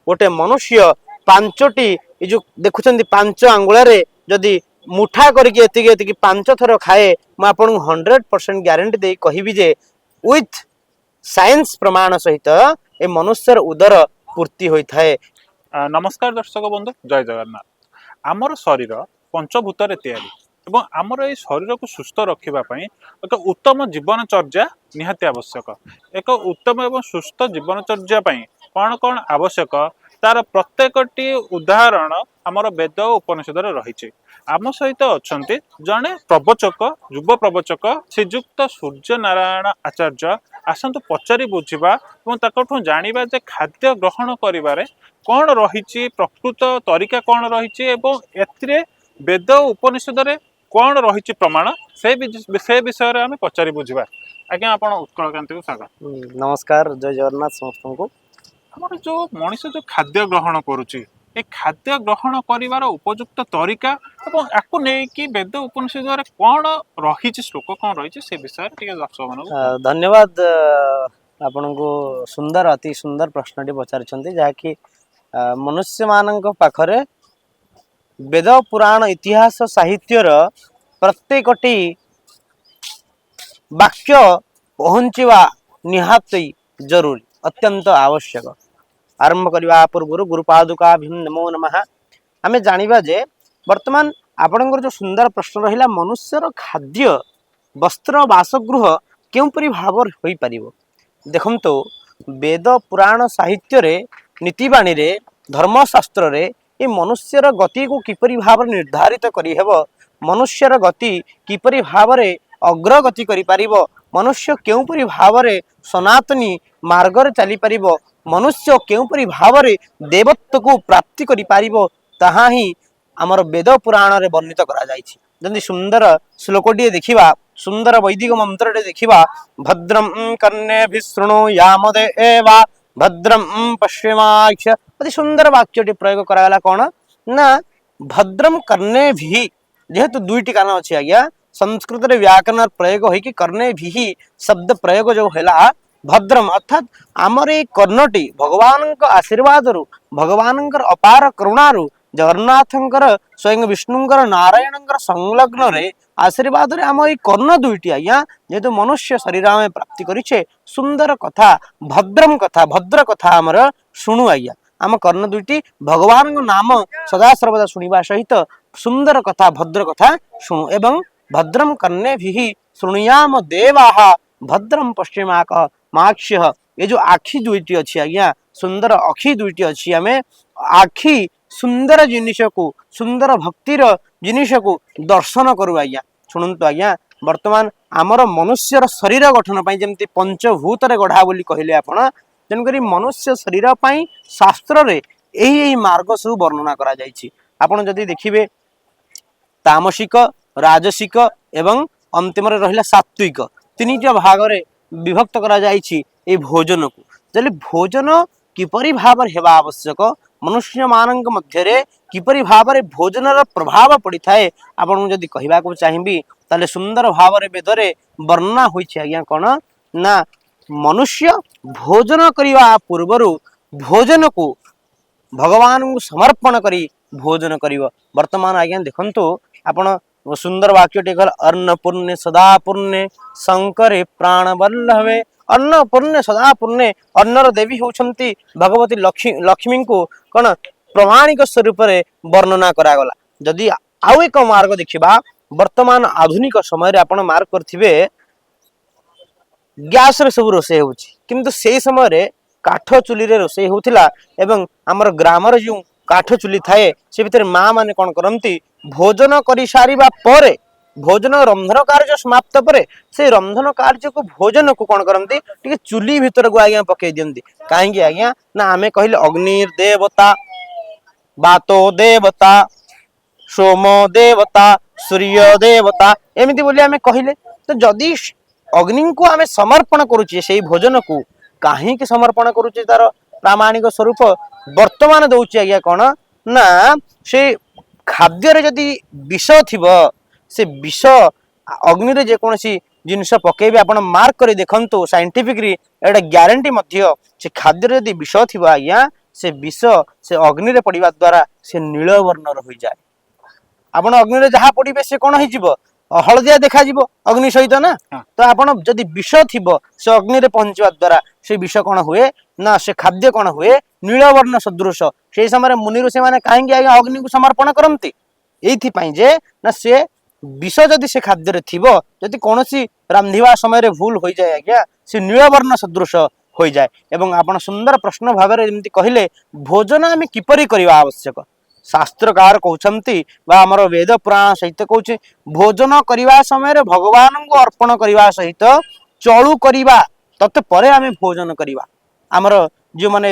ଗୋଟେ ମନୁଷ୍ୟ 5ଟି ଏ ଯୋଉ ଦେଖୁଛନ୍ତି 5 ଆଙ୍ଗୁଳାରେ ଯଦି ମୁଠା କରିକି ଏତିକି ଏତିକି 5 ଥର ଖାଏ, ମୁଁ ଆପଣଙ୍କୁ 100% ଗ୍ୟାରେଣ୍ଟି ଦେଇ କହିବି ଯେ ୱିଥ୍ ସାଇନ୍ସ ପ୍ରମାଣ ସହିତ ଏ ମନୁଷ୍ୟର ଉଦର ପୂର୍ତ୍ତି ହୋଇଥାଏ। ନମସ୍କାର ଦର୍ଶକ ବନ୍ଧୁ, ଜୟ ଜଗନ୍ନାଥ। ଆମର ଶରୀର ପଞ୍ଚଭୂତରେ ତିଆରି ଏବଂ ଆମର ଏଇ ଶରୀରକୁ ସୁସ୍ଥ ରଖିବା ପାଇଁ ଏକ ଉତ୍ତମ ଜୀବନଚର୍ଯ୍ୟା ନିହାତି ଆବଶ୍ୟକ। ଏକ ଉତ୍ତମ ଏବଂ ସୁସ୍ଥ ଜୀବନଚର୍ଯ୍ୟା ପାଇଁ କ'ଣ କ'ଣ ଆବଶ୍ୟକ, ତାର ପ୍ରତ୍ୟେକଟି ଉଦାହରଣ ଆମର ବେଦ ଓ ଉପନିଷଦରେ ରହିଛି। ଆମ ସହିତ ଅଛନ୍ତି ଜଣେ ପ୍ରବଚକ, ଯୁବ ପ୍ରବଚକ ଶ୍ରୀଯୁକ୍ତ ସୂର୍ଯ୍ୟ ନାରାୟଣ ଆଚାର୍ଯ୍ୟ। ଆସନ୍ତୁ ପଚାରି ବୁଝିବା ଏବଂ ତାଙ୍କଠୁ ଜାଣିବା ଯେ ଖାଦ୍ୟ ଗ୍ରହଣ କରିବାରେ କ'ଣ ରହିଛି, ପ୍ରକୃତ ତରିକା କ'ଣ ରହିଛି ଏବଂ ଏଥିରେ ବେଦ ଓ ଉପନିଷଦରେ କ'ଣ ରହିଛି ପ୍ରମାଣ, ସେ ବିଷୟରେ ଆମେ ପଚାରି ବୁଝିବା। ଆଜ୍ଞା, ଆପଣ ଉତ୍କଳ କ୍ରାନ୍ତିକୁ ସ୍ୱାଗତ। ନମସ୍କାର, ଜୟ ଜଗନ୍ନାଥ ସମସ୍ତଙ୍କୁ। ଆମର ଯୋଉ ମଣିଷ ଯୋଉ ଖାଦ୍ୟ ଗ୍ରହଣ କରୁଛି, ଏ ଖାଦ୍ୟ ଗ୍ରହଣ କରିବାର ଉପଯୁକ୍ତ ତରିକା ଏବଂ ୟାକୁ ନେଇକି ବେଦ ଉପନିଷଦରେ କ'ଣ ରହିଛି, ଶ୍ଲୋକ କ'ଣ ରହିଛି, ସେ ବିଷୟରେ ଟିକେ ଦର୍ଶକମାନଙ୍କୁ ଧନ୍ୟବାଦ ଆପଣଙ୍କୁ। ସୁନ୍ଦର, ଅତି ସୁନ୍ଦର ପ୍ରଶ୍ନଟି ପଚାରିଛନ୍ତି, ଯାହାକି ମନୁଷ୍ୟମାନଙ୍କ ପାଖରେ ବେଦ, ପୁରାଣ, ଇତିହାସ, ସାହିତ୍ୟର ପ୍ରତ୍ୟେକଟି ବାକ୍ୟ ପହଞ୍ଚିବା ନିହାତି ଜରୁରୀ, ଅତ୍ୟନ୍ତ ଆବଶ୍ୟକ। ଆରମ୍ଭ କରିବା ପୂର୍ବରୁ ଗୁରୁପାଦୁକାଭ୍ୟାଂ ନମୋ ନମଃ। ଆମେ ଜାଣିବା ଯେ ବର୍ତ୍ତମାନ ଆପଣଙ୍କର ଯୋଉ ସୁନ୍ଦର ପ୍ରଶ୍ନ ରହିଲା, ମନୁଷ୍ୟର ଖାଦ୍ୟ, ବସ୍ତ୍ର, ବାସଗୃହ କେଉଁପରି ଭାବରେ ହୋଇପାରିବ। ଦେଖନ୍ତୁ, ବେଦ, ପୁରାଣ, ସାହିତ୍ୟରେ, ନୀତିବାଣୀରେ, ଧର୍ମଶାସ୍ତ୍ରରେ ଏ ମନୁଷ୍ୟର ଗତିକୁ କିପରି ଭାବରେ ନିର୍ଦ୍ଧାରିତ କରିହେବ, ମନୁଷ୍ୟର ଗତି କିପରି ଭାବରେ ଅଗ୍ରଗତି କରିପାରିବ, ମନୁଷ୍ୟ କେଉଁପରି ଭାବରେ ସନାତନୀ ମାର୍ଗରେ ଚାଲିପାରିବ, ମନୁଷ୍ୟ କେଉଁପରି ଭାବରେ ଦେବତ୍ୱକୁ ପ୍ରାପ୍ତି କରିପାରିବ, ତାହା ହିଁ ଆମର ବେଦ ପୁରାଣରେ ବର୍ଣ୍ଣିତ କରାଯାଇଛି। ଯେମିତି ସୁନ୍ଦର ଶ୍ଲୋକଟିଏ ଦେଖିବା, ସୁନ୍ଦର ବୈଦିକ ମନ୍ତ୍ରଟେ ଦେଖିବା, ଭଦ୍ରಂ କର୍ଣ୍ଣେଭିଃ ଶୃଣୁୟାମ ଦେବା ଭଦ୍ରಂ ପଶ୍ୟେମାକ୍ଷ। ଅତି ସୁନ୍ଦର ବାକ୍ୟଟି ପ୍ରୟୋଗ କରାଗଲା। କ'ଣ ନା ଭଦ୍ରମ କର୍ଣ୍ଣେଭିଃ, ଯେହେତୁ ଦୁଇଟି କାନ ଅଛି ଆଜ୍ଞା, ସଂସ୍କୃତରେ ବ୍ୟାକରଣ ପ୍ରୟୋଗ ହୋଇକି କର୍ଣ୍ଣେଭିଃ ଶବ୍ଦ ପ୍ରୟୋଗ ଯୋଉ ହେଲା, ଭଦ୍ରମ ଅର୍ଥାତ୍ ଆମର ଏଇ କର୍ଣ୍ଣଟି ଭଗବାନଙ୍କ ଆଶୀର୍ବାଦରୁ, ଭଗବାନଙ୍କର ଅପାର କରୁଣାରୁ, ଜଗନ୍ନାଥଙ୍କର, ସ୍ୱୟଂ ବିଷ୍ଣୁଙ୍କର, ନାରାୟଣଙ୍କର ସଂଲଗ୍ନରେ, ଆଶୀର୍ବାଦରେ ଆମ ଏଇ କର୍ଣ୍ଣ ଦୁଇଟି ଆଜ୍ଞା, ଯେହେତୁ ମନୁଷ୍ୟ ଶରୀର ଆମେ ପ୍ରାପ୍ତି କରିଛେ, ସୁନ୍ଦର କଥା, ଭଦ୍ରମ କଥା, ଭଦ୍ର କଥା ଆମର ଶୁଣୁ ଆଜ୍ଞା। ଆମ କର୍ଣ୍ଣ ଦୁଇଟି ଭଗବାନଙ୍କ ନାମ ସଦା ସର୍ବଦା ଶୁଣିବା ସହିତ ସୁନ୍ଦର କଥା, ଭଦ୍ର କଥା ଶୁଣୁ ଏବଂ ଭଦ୍ରମ କର୍ଣ୍ଣେଭିଃ ଶୃଣୁୟାମ ଦେବାଃ ଭଦ୍ରମ ପଶ୍ୟେମାକ ମାକ୍ଷ୍ୟ। ଏ ଯୋଉ ଆଖି ଦୁଇଟି ଅଛି ଆଜ୍ଞା, ସୁନ୍ଦର ଆଖି ଦୁଇଟି ଅଛି, ଆମେ ଆଖି ସୁନ୍ଦର ଜିନିଷକୁ, ସୁନ୍ଦର ଭକ୍ତିର ଜିନିଷକୁ ଦର୍ଶନ କରୁ ଆଜ୍ଞା। ଶୁଣନ୍ତୁ ଆଜ୍ଞା, ବର୍ତ୍ତମାନ ଆମର ମନୁଷ୍ୟର ଶରୀର ଗଠନ ପାଇଁ ଯେମିତି ପଞ୍ଚଭୂତରେ ଗଢା ବୋଲି କହିଲେ ଆପଣ, ତେଣୁକରି ମନୁଷ୍ୟ ଶରୀର ପାଇଁ ଶାସ୍ତ୍ରରେ ଏହି ଏହି ମାର୍ଗ ସବୁ ବର୍ଣ୍ଣନା କରାଯାଇଛି। ଆପଣ ଯଦି ଦେଖିବେ, ତାମସିକ, ରାଜସିକ ଏବଂ ଅନ୍ତିମରେ ରହିଲା ସାତ୍ଵିକ, ତିନିଟି ଭାଗରେ ବିଭକ୍ତ କରାଯାଇଛି ଏଇ ଭୋଜନକୁ। ତାହେଲେ ଭୋଜନ କିପରି ଭାବରେ ହେବା ଆବଶ୍ୟକ, ମନୁଷ୍ୟମାନଙ୍କ ମଧ୍ୟରେ କିପରି ଭାବରେ ଭୋଜନର ପ୍ରଭାବ ପଡ଼ିଥାଏ, ଆପଣଙ୍କୁ ଯଦି କହିବାକୁ ଚାହିଁବି, ତାହେଲେ ସୁନ୍ଦର ଭାବରେ ବେଦରେ ବର୍ଣ୍ଣନା ହୋଇଛି ଆଜ୍ଞା। କ'ଣ ନା ମନୁଷ୍ୟ ଭୋଜନ କରିବା ପୂର୍ବରୁ ଭୋଜନକୁ ଭଗବାନଙ୍କୁ ସମର୍ପଣ କରି ଭୋଜନ କରିବ। ବର୍ତ୍ତମାନ ଆଜ୍ଞା ଦେଖନ୍ତୁ ଆପଣ, ସୁନ୍ଦର ବାକ୍ୟଟି କହିଲା, ଅନ୍ନପୂର୍ଣ୍ଣେ ସଦା ପୂର୍ଣ୍ଣେ ଶଙ୍କରେ ପ୍ରାଣ ବଲ୍ଲଭେ। ଅନ୍ନପୂର୍ଣ୍ଣେ ସଦା ପୂର୍ଣ୍ଣେ, ଅନ୍ନର ଦେବୀ ହେଉଛନ୍ତି ଭଗବତୀ ଲକ୍ଷ୍ମୀ। ଲକ୍ଷ୍ମୀଙ୍କୁ କ'ଣ ପ୍ରମାଣିକ ସ୍ୱରୂପରେ ବର୍ଣ୍ଣନା କରାଗଲା। ଯଦି ଆଉ ଏକ ମାର୍ଗ ଦେଖିବା, ବର୍ତ୍ତମାନ ଆଧୁନିକ ସମୟରେ ଆପଣ ମାର୍କ କରିଥିବେ, ଗ୍ୟାସରେ ସବୁ ରୋଷେଇ ହେଉଛି, କିନ୍ତୁ ସେଇ ସମୟରେ କାଠ ଚୁଲିରେ ରୋଷେଇ ହେଉଥିଲା ଏବଂ ଆମର ଗ୍ରାମରେ ଯେଉଁ କାଠ ଚୁଲି ଥାଏ, ସେ ଭିତରେ ମା ମାନେ କ'ଣ କରନ୍ତି, ଭୋଜନ କରିସାରିବା ପରେ, ଭୋଜନ ରନ୍ଧନ କାର୍ଯ୍ୟ ସମାପ୍ତ ପରେ ସେ ରନ୍ଧନ କାର୍ଯ୍ୟକୁ, ଭୋଜନକୁ କ'ଣ କରନ୍ତି, ଟିକେ ଚୁଲି ଭିତରକୁ ଆଜ୍ଞା ପକେଇ ଦିଅନ୍ତି। କାହିଁକି ଆଜ୍ଞା ନା ଆମେ କହିଲେ ଅଗ୍ନିର୍ ଦେବତା, ବାତୋ ଦେବତା, ସୋମ ଦେବତା, ସୂର୍ଯ୍ୟ ଦେବତା, ଏମିତି ବୋଲି ଆମେ କହିଲେ। ତ ଯଦି ଅଗ୍ନିଙ୍କୁ ଆମେ ସମର୍ପଣ କରୁଛେ, ସେଇ ଭୋଜନକୁ କାହିଁକି ସମର୍ପଣ କରୁଛେ, ତାର ପ୍ରାମାଣିକ ସ୍ୱରୂପ ବର୍ତ୍ତମାନ ଦଉଛି ଆଜ୍ଞା। କ'ଣ ନା ସେ ଖାଦ୍ୟରେ ଯଦି ବିଷ ଥିବ, ସେ ବିଷ ଅଗ୍ନିରେ ଯେକୌଣସି ଜିନିଷ ପକେଇବେ, ଆପଣ ମାର୍କ କରି ଦେଖନ୍ତୁ, ସାଇଣ୍ଟିଫିକଲି ଏଇଟା ଗ୍ୟାରେଣ୍ଟି ମଧ୍ୟ, ସେ ଖାଦ୍ୟରେ ଯଦି ବିଷ ଥିବ ଆଜ୍ଞା, ସେ ବିଷ ସେ ଅଗ୍ନିରେ ପଡ଼ିବା ଦ୍ୱାରା ସେ ନୀଳ ବର୍ଣ୍ଣର ହୋଇଯାଏ। ଆପଣ ଅଗ୍ନିରେ ଯାହା ପଡ଼ିବେ, ସେ କଣ ହେଇଯିବ? ହଳଦିଆ ଦେଖାଯିବ ଅଗ୍ନି ସହିତ ନା? ହଁ। ତ ଆପଣ ଯଦି ବିଷ ଥିବ, ସେ ଅଗ୍ନିରେ ପହଞ୍ଚିବା ଦ୍ୱାରା ସେ ବିଷ କଣ ହୁଏ ନା, ସେ ଖାଦ୍ୟ କଣ ହୁଏ? ନୀଳ ବର୍ଣ୍ଣ ସଦୃଶ। ସେଇ ସମୟରେ ମୁନି ଋଷି ମାନେ କାହିଁକି ଆଜ୍ଞା ଅଗ୍ନିକୁ ସମର୍ପଣ କରନ୍ତି? ଏଇଥିପାଇଁ ଯେ ନା, ସେ ବିଷ ଯଦି ସେ ଖାଦ୍ୟରେ ଥିବ, ଯଦି କୌଣସି ରାନ୍ଧିବା ସମୟରେ ଭୁଲ ହୋଇଯାଏ ଆଜ୍ଞା, ସେ ନୀଳ ବର୍ଣ୍ଣ ସଦୃଶ ହୋଇଯାଏ। ଏବଂ ଆପଣ ସୁନ୍ଦର ପ୍ରଶ୍ନ ଭାବରେ ଯେମିତି କହିଲେ, ଭୋଜନ ଆମେ କିପରି କରିବା ଆବଶ୍ୟକ, ଶାସ୍ତ୍ରକାର କହୁଛନ୍ତି ବା ଆମର ବେଦ ପୁରାଣ ସହିତ କହୁଛି, ଭୋଜନ କରିବା ସମୟରେ ଭଗବାନଙ୍କୁ ଅର୍ପଣ କରିବା ସହିତ ଚଳୁ କରିବା, ତତ୍ ପରେ ଆମେ ଭୋଜନ କରିବା। ଆମର ଯେଉଁମାନେ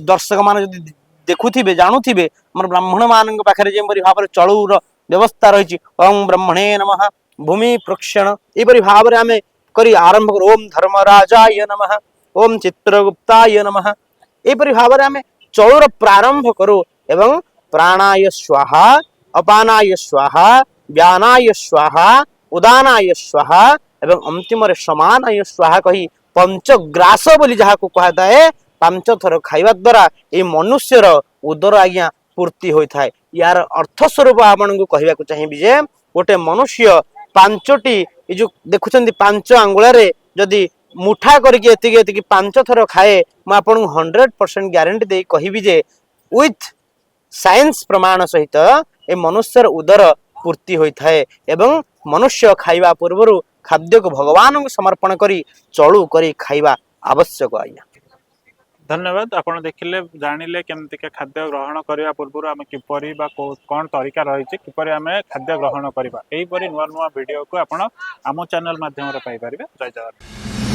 ଦର୍ଶକ ମାନେ ଯଦି ଦେଖୁଥିବେ, ଜାଣୁଥିବେ, ଆମର ବ୍ରାହ୍ମଣ ମାନଙ୍କ ପାଖରେ ଯେଉଁପରି ଭାବରେ ଚଳୁର ବ୍ୟବସ୍ଥା ରହିଛି, ଓಂ ବ୍ରହ୍ମଣେ ନମଃ, ଭୂମି ପ୍ରୋକ୍ଷଣ, ଏହିପରି ଭାବରେ ଆମେ କରି ଆରମ୍ଭ କରୁ। ଓಂ ଧର୍ମରାଜାୟ ନମଃ, ଓಂ ଚିତ୍ରଗୁପ୍ତାୟ ନମଃ, ଏହିପରି ଭାବରେ ଆମେ ଚଳୁର ପ୍ରାରମ୍ଭ କରୁ ଏବଂ ପ୍ରାଣାୟ ସ୍ୱାହା, ଅପାନାୟ ସ୍ୱାହା, ବ୍ୟାନାୟ ସ୍ୱାହା, ଉଦାନାୟ ସ୍ୱାହା ଏବଂ ଅନ୍ତିମରେ ସମାନାୟ ସ୍ୱାହା କହି ପଞ୍ଚଗ୍ରାସ ବୋଲି ଯାହାକୁ କୁହାଯାଏ, 5 ଥର ଖାଇବା ଦ୍ୱାରା ଏଇ ମନୁଷ୍ୟର ଉଦର ଆଜ୍ଞା ପୂର୍ତ୍ତି ହୋଇଥାଏ। ୟାର ଅର୍ଥ ସ୍ୱରୂପ ଆପଣଙ୍କୁ କହିବାକୁ ଚାହିଁବି ଯେ ଗୋଟେ ମନୁଷ୍ୟ ପାଞ୍ଚଟି ଏ ଯୋଉ ଦେଖୁଛନ୍ତି, 5 ଆଙ୍ଗୁଳାରେ ଯଦି ମୁଠା କରିକି ଏତିକି ଏତିକି 5 ଥର ଖାଏ, ମୁଁ ଆପଣଙ୍କୁ 100% ଗ୍ୟାରେଣ୍ଟି ଦେଇ କହିବି ଯେ ୱିଥ୍ ସାଇନ୍ସ ପ୍ରମାଣ ସହିତ ଏ ମନୁଷ୍ୟର ଉଦର ପୂର୍ତ୍ତି ହୋଇଥାଏ। ଏବଂ ମନୁଷ୍ୟ ଖାଇବା ପୂର୍ବରୁ ଖାଦ୍ୟକୁ ଭଗବାନଙ୍କୁ ସମର୍ପଣ କରି ଚଳୁ କରି ଖାଇବା ଆବଶ୍ୟକ ଆଜ୍ଞା। ଧନ୍ୟବାଦ। ଆପଣ ଦେଖିଲେ, ଜାଣିଲେ କେମିତିକା ଖାଦ୍ୟ ଗ୍ରହଣ କରିବା ପୂର୍ବରୁ ଆମେ କିପରି ବା କଣ ତରିକା ରହିଛି, କିପରି ଆମେ ଖାଦ୍ୟ ଗ୍ରହଣ କରିବା। ଏହିପରି ନୂଆ ନୂଆ ଭିଡ଼ିଓକୁ ଆପଣ ଆମ ଚ୍ୟାନେଲ ମାଧ୍ୟମରେ ପାଇପାରିବେ। ଜୟ ଜଗନ୍ନାଥ।